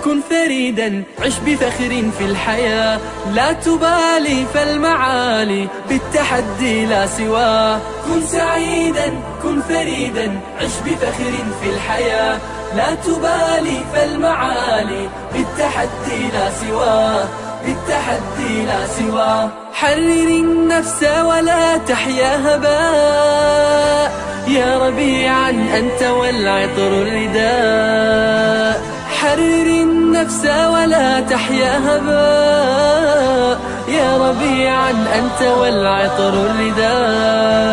كن فريدا، عش بفخر في الحياة، لا تبالي فالمعالي بالتحدي لا سواه. كن سعيدا، كن فريدا، عش بفخر في الحياة، لا تبالي فالمعالي بالتحدي لا سواه، بالتحدي لا سواه. حرر النفس ولا تحيا هباء، يا ربيعا أنت والعطر الرداء. حرر النفس ولا تحيا هباء، يا ربيعا أنت والعطر الرداء.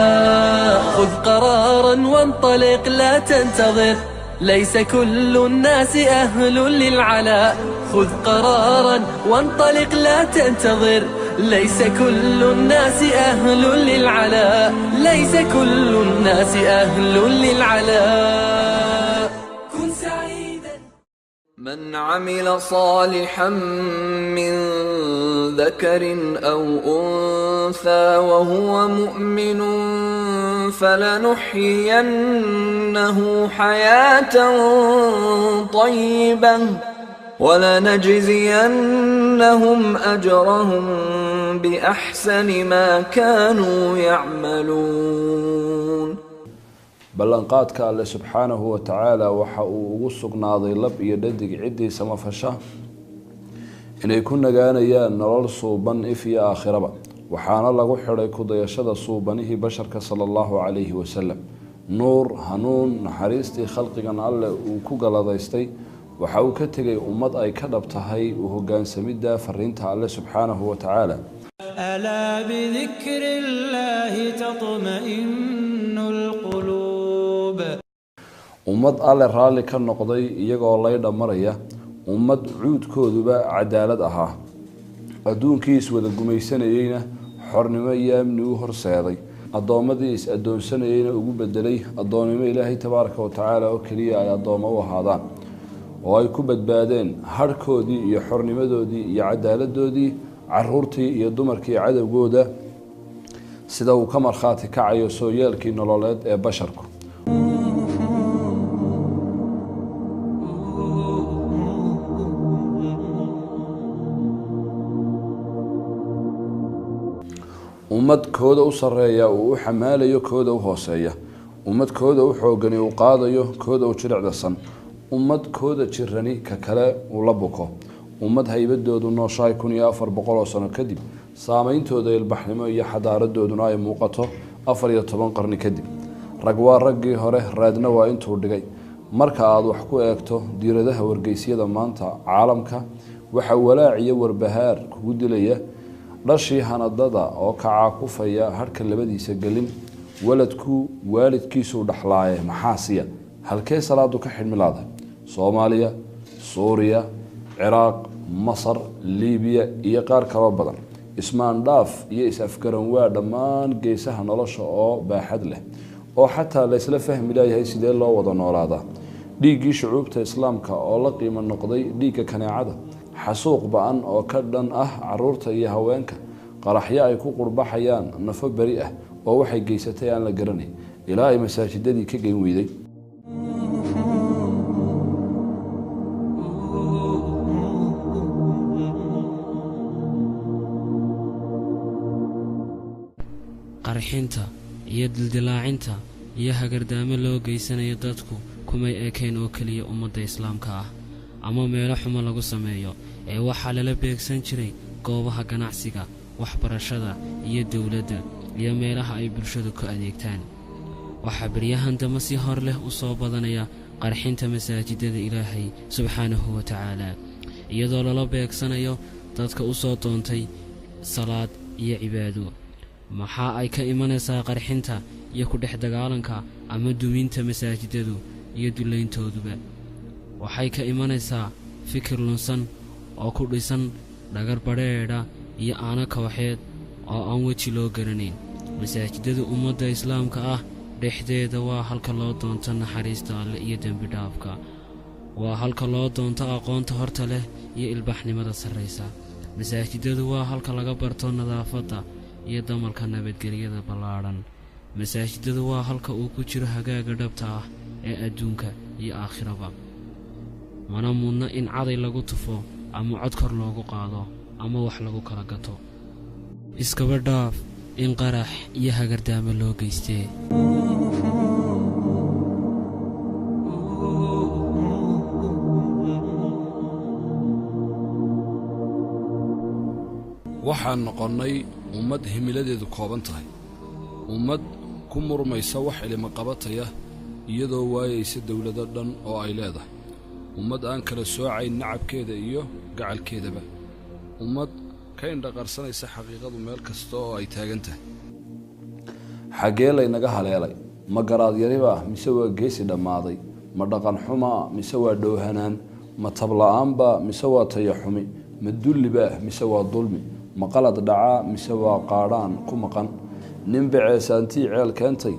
خذ قرارا وانطلق لا تنتظر، ليس كل الناس أهل للعلاء. خذ قرارا وانطلق لا تنتظر، ليس كل الناس أهل للعلاء، ليس كل الناس أهل للعلاء. كن سعيدا. من عمل صالحا من ذكر أو أنثى وهو مؤمن فلنحيينه حياة طيبة ولنجزينهم أجرهم بأحسن ما كانوا يعملون. Ballanqaadka Alle subxaanahu wa tacaala waxa uu ugu sugnaaday lab iyo dhadig ciddii samafasha inay ku nagaanayaan nolol suuban if iyo aakhiraba, waxaana lagu xidhay kudayashada suubanihii basharka sala Allahu calayhi wasalam. Nuur, hanuun, naxariistii khalqigan Alle uu ku galadaystay waxa uu ka tegay ummad ay ka dhab tahay u hogaansamidda fariinta Alle subxaanahu wa tacaala. ألا بذكر الله تطمئن القلوب. Ummad Alle raalli ka noqday iyagoo laydha maraya, ummad cuudkooduba cadaalad ahaa, adduunkii iswada gumaysanayeyna xornimo iyo amni u horseeday, addoommadii is addoonsanayeyna ugu bedelay addoonnimo Ilaahay tabaaraka wa tacaala oo keliya ay addoommo u ahaadaan, oo ay ku badbaadeen harhkoodii iyo xornimadoodii iyo cadaaladoodii, caruurtii iyo dumarkii cadowgooda, sida uu ka markhaati kacayo sooyeelkii nololeed ee basharku. Ummad kooda u sarreeya uu u xamaalayo kooda u hooseeya, ummad kooda u xoogani uu qaadayo kooda u jilicdasan, ummad kooda jirani ka kale uu la buko, ummad haybadoodu nooshahay 1400 oo sano kadib, saameyntooda ilbaxnimo iyo xadaaradooduna ay muuqato 14 qarni kadib. Rag waa raggii hore, raadna waa intuu dhigay. Marka aad wax ku eegto diiradaha wargeysyada maanta caalamka, waxa walaac iyo warbahaar kugu dilaya dhashii hanadada oo kacaakufaya harka labadiisa gelin. Waladku waalidkiisuu dhaxlaaye maxaasiya? Halkee salaadu ka xidhmilaada? Soomaaliya, Suuriya, Ciraaq, Masar, Liibiya iyo qaar kaloo badan. Ismaandhaaf iyo is-afgaran waa dhammaan geesaha nolosha oo baaxad leh, oo xataa laysla fahmi leeyahay sidee loo wada noolaadaa. Dhiiggii shucuubta islaamka oo la qiimo noqday dhiigga kaneecada, xasuuq ba-an oo ka dhan ah caruurta iyo haweenka, qaraxyo ay ku qurbaxayaan nafo beri ah oo waxay geysatay aan la garanayn, ilaa ay masaajidadii ka geyn weyday. Qarxinta iyo dildilaacinta iyo hagardaamo loo geysanayo dadku kumay ekayn oo keliya ummadda islaamka ah ama meelo xumo lagu sameeyo, ee waxaa lala beegsan jiray goobaha ganacsiga, waxbarashada iyo dowladda iyo meelaha ay bulshadu ku adeegtaan. Waxaa beryahan damba si hor leh u soo badanaya qarxinta masaajidada Ilaahay subxaanahu wa tacaala, iyadoo lala beegsanayo dadka u soo doontay salaad iyo cibaado. Maxaa ay ka imanaysaa qarxinta iyo ku dhex dagaalanka ama duminta masaajidadu iyo dulleyntooduba? Waxay ka imanaysaa fikir lunsan oo ku dhisan dhagar badheedha iyo aano kooxeed oo aan weji loo garanayn. Masaajidada ummadda islaamka ah dhexdeeda waa halka loo doonto naxariista Alle iyo dembi dhaafka, waa halka loo doonto aqoonta horta leh iyo ilbaxnimada sarraysa. Masaajidadu waa halka laga barto nadaafadda iyo damalka nabadgelyada ballaadhan. Masaajidadu waa halka uu ku jiro hagaaga dhabta ah ee adduunka iyo aakhiraba. Mana mudna in caday lagu tufo ama cod kor loogu qaado ama wax lagu kala gato. Iskaba dhaaf in qarax iyo hagardaamo loo geystee. Waxaan noqonnay ummad himiladeedu kooban tahay, ummad ku murmaysa wax ilima qabataya iyadoo waayaysa dowlado dhan oo ay leedahay, ummad aan kala soocayn nacabkeeda iyo gacalkeedaba, ummad ka indhaqarsanaysa xaqiiqadu meel kasta oo ay taagan tahay. Xaggee laynaga haleelay? Ma garaadyaribaa mise waa geesi dhammaaday? Ma dhaqan xumaa mise waa dhoohanaan? Ma tabla'aanbaa mise waa tayaxumi? Ma dullibaa mise waa dulmi? Ma qalad dhacaa mise waa qaadhaan ku maqan? Nin baceesaantii ceel keentay,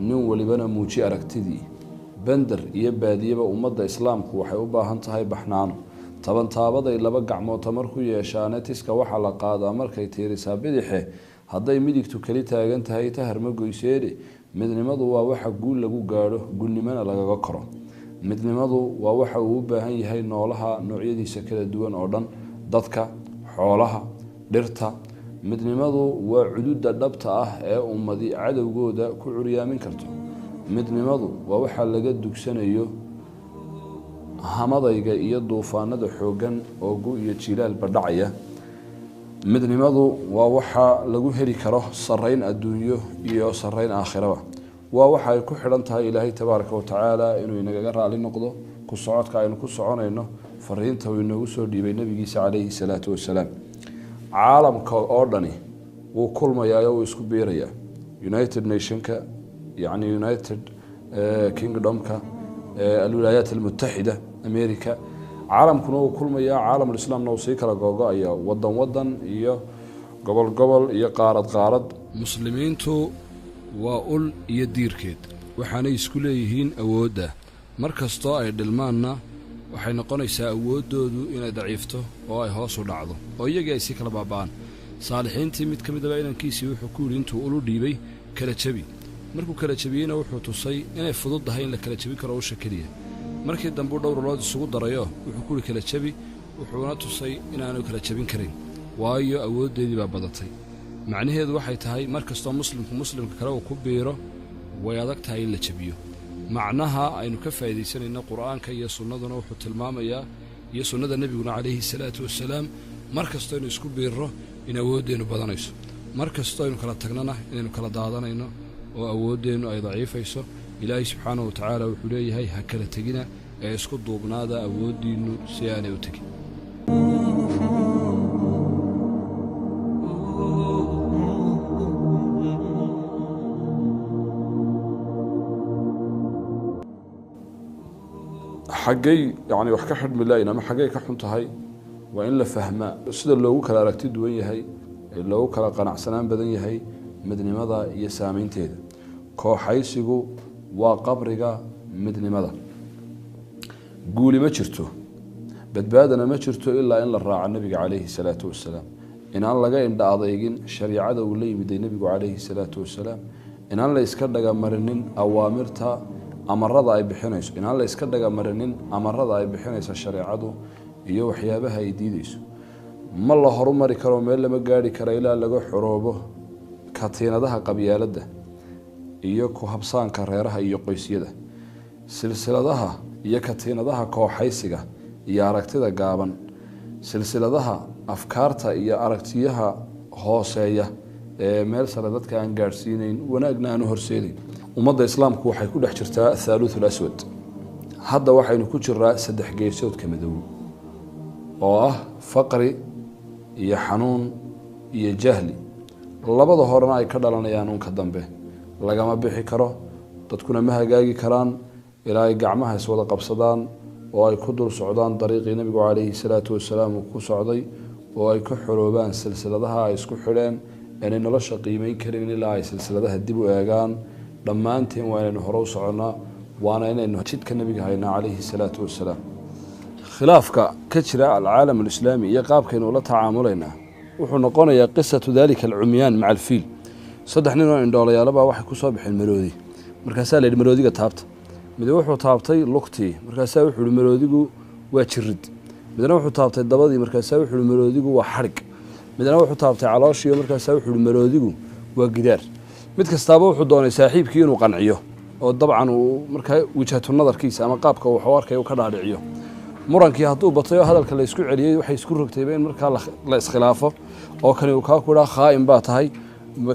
nin welibana muuji aragtidii. Bender iyo baadiyeba ummadda islaamku waxay u baahan tahay baxnaano. Tabantaabaday laba gacmood tamar ku yeeshaane, tiska waxaa la qaadaa markay tiirisaa bidixe. Hadday midigtu keli taagan tahay tahar ma goyseene. Midnimadu waa waxa guul lagu gaadho, guulnimona lagaga koro. Midnimadu waa waxa uu u baahan yahay noolaha noocyadiisa kala duwan oo dhan, dadka, xoolaha, dhirta. Midnimadu waa cududa dhabta ah ee ummadi cadowgooda ku curyaamin karto. Midnimadu waa waxa laga dugsanayo hamadayga iyo duufaanada xooggan oo gu iyo jilaalba dhacaya. Midnimadu waa waxa lagu heli karo sarrayn adduunyo iyo sarrayn aakhiraba. Waa waxa ay ku xidhan tahay Ilaahay tabaaraka wa tacaala inuu inagaga raali noqdo ku socodka aynu ku soconayno fariinta uu inoogu soo dhiibay nabigiisa calayhi salaatu wasalaam. Caalamka oo dhani wuu kulmayaa oo wuu isku biirayaa. United Nationka, yacni United Kingdomka, Alwilaayaat Almutaxida America, caalamkuna wuu kulmayaa. Caalamulislaamna wuu sii kala googo-aya, wadan wadan iyo gobol gobol iyo qaarad qaarad. Muslimiintu waa ul iyo diirkeed, waxaanay isku leeyihiin awoodda. Mar kastoo ay dhilmaanna waxay noqonaysaa awooddoodu inay daciifto oo ay hoos u dhacdo oo iyagii ay sii kala baaba'aan. Saalixiintii mid ka midaba inankiisii wuxuu ku yidhi intuu ulu dhiibay, kala jebi. Markuu kala jebiyeyna wuxuu tusay inay fudud tahay in la kala jebin karo usha keliya. Markii dambuu dhowr ulood isugu darayo wuxuu ku yidhi kala jebi, wuxuuna tusay inaanu kala jebin karin, waayo awooddeedii baa badatay. Macnaheedu waxay tahay mar kastoo muslimku muslimka kale uu ku biiro way adag tahay in la jebiyo. Macnaha aynu ka faa'iidaysanayno qur'aanka iyo sunnaduna wuxuu tilmaamayaa, iyo sunnada nebiguna calayhi salaatu wasalaam, mar kastoo aynu isku biirro in awooddeennu badanayso, mar kastoo aynu kala tagnana inaynu kala daadanayno oo awooddeennu ay daciifayso. Ilaahay subxaanahu wa tacaala wuxuu leeyahay ha kala tegina ee isku duubnaada awooddiinnu si aanay u tegin. Xaggay yacni wax ka xidhmi laayin ama xaggay ka xun tahay waa in la fahmaa sida loogu kala aragti duwan yahay ee loogu kala qanacsanaan badan yahay midnimada iyo saameynteeda. Kooxaysigu waa qabriga midnimada. Guuli ma jirto, badbaadana ma jirto ilaa in la raaco nebiga calayhi salaatu wasalaam, inaan laga indha adeygin shariicada uu la yimiday nebigu calayhi salaatu wasalaam, inaan la iska dhagamarinin awaamirta amarada ay bixinayso, inaan la iska dhagamarinin amarada ay bixinayso shareecadu iyo waxyaabaha ay diidayso. Ma la horumari karo, meel lama gaari karo ilaa laga xoroobo katiinadaha qabyaaladda iyo ku habsaanka reeraha iyo qoysyada, silsiladaha iyo katiinadaha kooxaysiga iyo aragtida gaaban, silsiladaha afkaarta iyo aragtiyaha hooseeya ee meel sare dadka aan gaadhsiinayn, wanaagna aan u horseedayn. Ummadda islaamku waxay ku dhex jirtaa thaaluthul aswad. Hadda waxaynu ku jiraa saddex geesoodka madow oo ah faqri iyo xanuun iyo jahli. Labada horena ay ka dhalanayaan unka dambe. Lagama bixi karo, dadkuna ma hagaagi karaan ilaa ay gacmaha iswada qabsadaan oo ay ku dul socdaan dariiqii nebigu calayhi salaatu wasalaam uu ku socday, oo ay ka xoroobaan silsiladaha ay isku xidheen aanay nolosha qiimeyn karin ilaa ay silsiladaha dib u eegaan. Dhammaanteen waa inaynu hore u soconnaa, waana inaynu jidka nebiga haynaa calayhi salaatu wasalaam. Khilaafka ka jira alcaalam alislaami iyo qaabkaynu ula tacaamulaynaa wuxuu noqonayaa qisatu dalika alcumyaan maca alfiil. Saddex nin oo indhoolayaalabaa waxay ku soo baxeen maroodi. Markaasaa la yidhi maroodiga taabta. Mid wuxuu taabtay lugtii, markaasaa wuxuu yihi maroodigu waa jirid. Midna wuxuu taabtay dabadii, markaasaa wuxuu yihi maroodigu waa xadhig. Midna wuxuu taabtay calooshiiyo, markaasaa wuxuu yihi maroodigu waa gidaar. Mid kastaaba wuxuu doonay saaxiibkii inuu qanciyo oo dabcan uu markaa wijhatu nadarkiisa ama qaabka uu wax u arkay uu ka dhaadhiciyo. Murankii hadduu batay oo hadalka la isku celiyey, waxay isku rogtayba in markaa la iskhilaafo, oo kani uu kaa ku idhaa khaa'in baa tahay,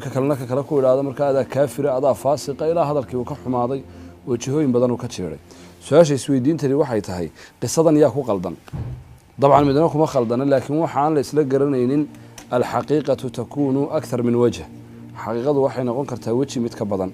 ka kalena ka kale ku idhaahdo markaa adaa kaafira, adaa faasiqa, ilaa hadalkii uu ka xumaaday oo jihooyin badan uu ka jeeray. Su-aasha isweydiintani waxay tahay, qisadan yaa ku qaldan? Dabcan midna kuma khaldana, laakiin waxaan la isla garanaynin alxaqiiqatu takuunu akthar min wajh. Xaqiiqadu waxay noqon kartaa weji mid ka badan.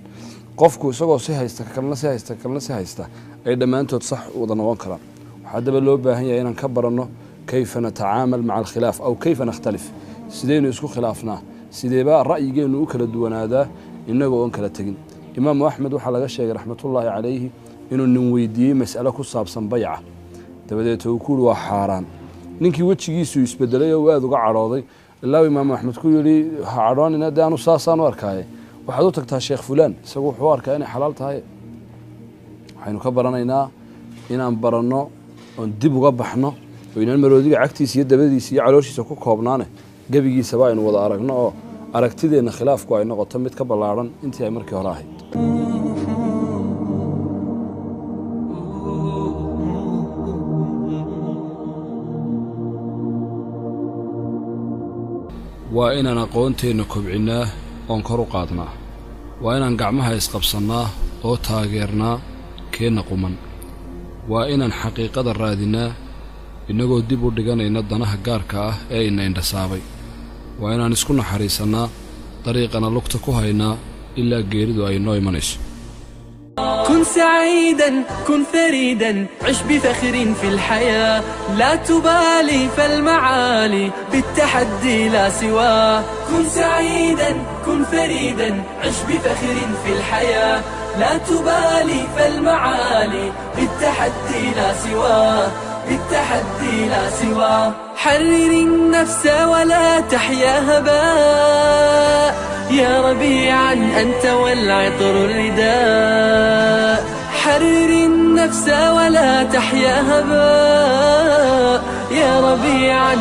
Qofku isagoo si haysta, ka kalena si haysta, ka kalena si haysta, ay dhammaantood sax wada noqon karaan. Waxaa haddaba loo baahan yahay inaan ka baranno kayfa natacaamal maca alkhilaaf aw kayfa nakhtalif. Sideynu isku khilaafnaa? Sideebaa ra'yigeennu u kala duwanaadaa innagoo oon kala tegin? Imaamu Axmed waxaa laga sheegay raxmatullaahi calayhi inuu nin weydiiyey mas'alo ku saabsan bayca, dabadeet uu ku yihi waa xaaraan. Ninkii wejigiisu isbedelay oo uu aada uga cadhooday, ilaa imaamu Axmed ku yidhi ha cadhoonina, dee anu saasaan u arkaaye, waxaad u tagtaa Sheekh fulaan, isagu wuxuu u arkaa inay xalaal tahay. Waxaynu ka baranaynaa inaan baranno oon dib uga baxno oo inaan maroodiga cagtiisa iyo dabadiisa iyo calooshiisa ku koobnaane, gebigiisaba aynu wada aragno oo aragtideenna khilaafku ay noqoto mid ka ballaadhan intii ay markii hore ahayd. Waa inaan aqoonteenna kobcinnaa oon kor u qaadnaa. Waa inaan gacmaha isqabsannaa oo taageernaa keenna quman. Waa inaan xaqiiqada raadinnaa innagoo dib u dhiganayna danaha gaarka ah ee ina indhasaabay. Waa inaan isku naxariisannaa, dariiqana lugta ku haynaa ilaa geeridu ay noo imanayso. كن سعيدا، كن فريدا، عش بفخر في الحياة، لا تبالي فالمعالي بالتحدي لا سواه. كن سعيدا، كن فريدا، عش بفخر في الحياة، لا تبالي فالمعالي بالتحدي لا سواه، بالتحدي لا سواه. حرر النفس ولا تحيا هباء، يا ربيعا أنت والعطر الرداء. حرر النفس ولا تحيا هباء، يا ربيعا.